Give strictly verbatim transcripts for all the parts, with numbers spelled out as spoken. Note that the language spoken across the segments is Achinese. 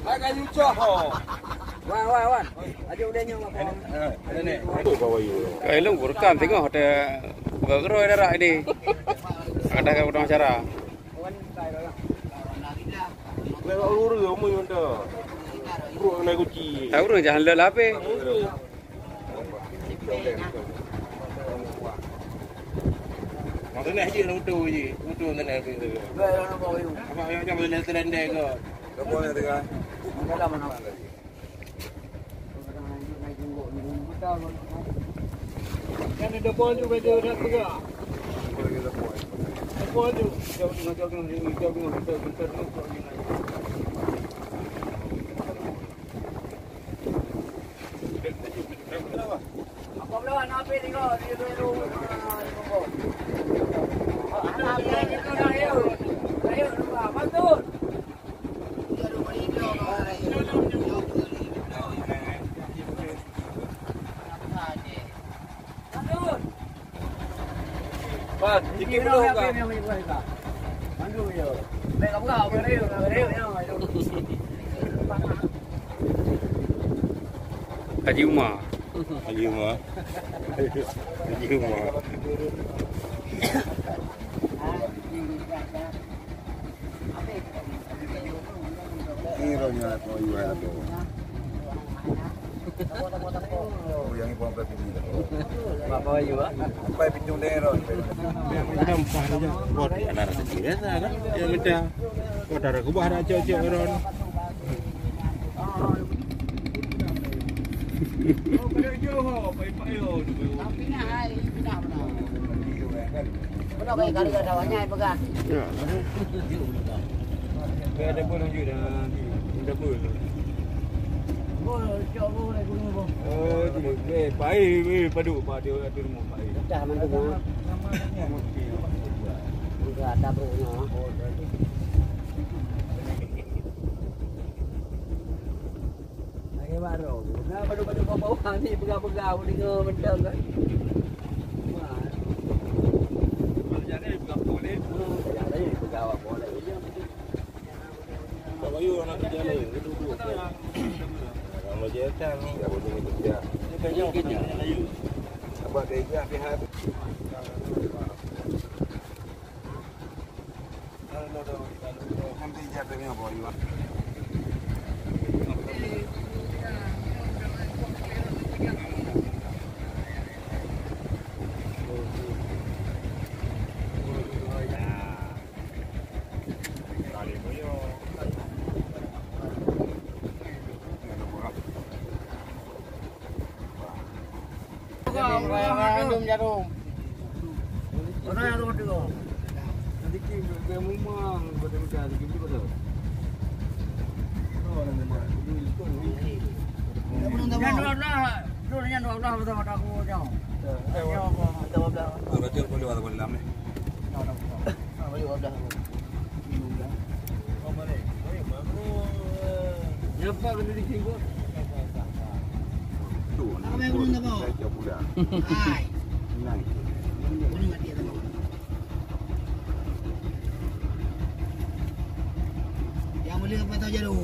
Hai, ka yucok ho. Wan, wan, wan. Ajo udah nyoe apa? Eh, ini. Ka ilong rekam tengok ada bergerak darat ini. Ada kat potong acara. Lewat urut kamu yang dah. Urut kena kunci. Tak urut jangan lelap eh. Maksudnya aja motor je, motor sana tu. Apa yang macam mana terendek ke? Apa yang tengah? Dalam mana? Kan ada pon tu, beda dah pegang. Ada pon tu. Jauh tengah, jauh tengah, jauh tengah, jauh tengah, jauh tengah. Bang, tiket belum, Bang. Haji Umar. Haji Umar. Haji Umar. Ni roh nyan, roh yu hai lato. Oh, yang ibu ampai pintu. Apa yu, ah? Ampai pintu ni roh. Yang kita empat aja. Buat anak-anak kecil biasa kan? Yang kita. Kau darah kubah dah cek-cek roh. Ya. Ada pun lanjut dah. Ada pun. Oh, eh, pai, eh, paduk, pai dia ada rumah, pai. Dah mantu, ha? Muka ada perutnya. Lagi baru. Nah, baju-baju bawah-bawah ni pegang-pegang, aku dengar mentang kan. Wah. Kalau jadi pegang boleh. Hmm, jadi pegang apa boleh. Pak Bayu nak kerja lain, dia duduk. Kalau dia datang ni, tak boleh kerja. Dia kerja, kerja. Apa kerja pihak? Nyan dua belah, dulu nyan dua belah betul mata aku nyoe. Nyoe apa? Dua belas. Dua belas. Dua belas. Nyoe apa kena dikingkut? Tu, apa yang belum tahu? Hai. Nang. Boleh mati atau Yang boleh apa tahu jalu.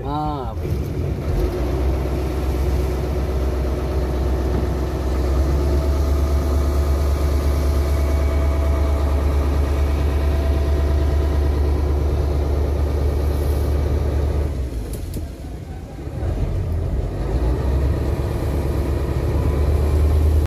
Ah.